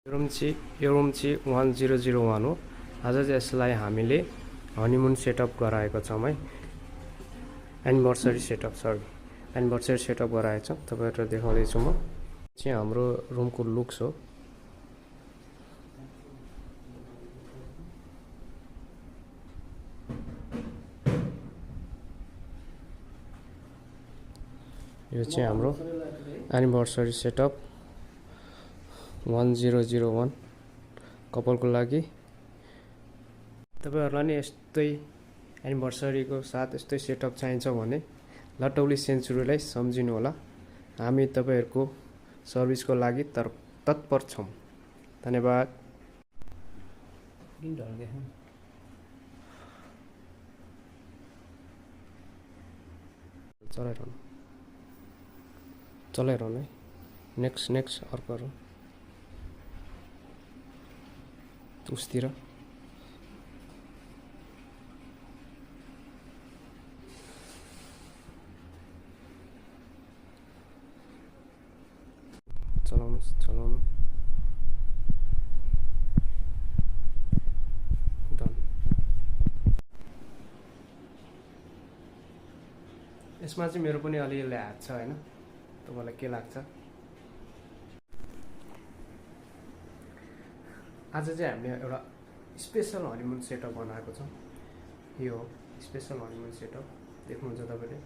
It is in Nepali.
यो रुम चाहिँ 1001 हो। आज चाहिँ यसलाई हामीले हनीमुन सेटअप गराएको छौँ है। एनिभर्सरी सेटअप गराएको छौँ। तपाईँहरूलाई देखाउँदैछु म। चाहिँ हाम्रो रुमको लुक्स हो। यो चाहिँ हाम्रो एनिभर्सरी सेटअप 1001 कपलको लागि। तपाईहरुलाई नि यस्तै एनिभर्सरीको साथ यस्तै सेटअप चाहिन्छ भने लटौली सेन्चुरीलाई सम्झिनु होला। हामी तपाईहरुको सर्भिसको लागि तत्पर छौं। धन्यवाद। चलाइरहनु है। नेक्स्ट अर्को उसतिर चलाउनु डन। यसमा चाहिँ मेरो पनि अलिअलि हात छ हैन। तपाईलाई के लाग्छ? आज चाहिँ हामीले एउटा स्पेशल हनीमुन सेटअप बनाएको छौं। यो हो स्पेशल हनीमुन सेटअप। देख्नुहुन्छ तपाईले।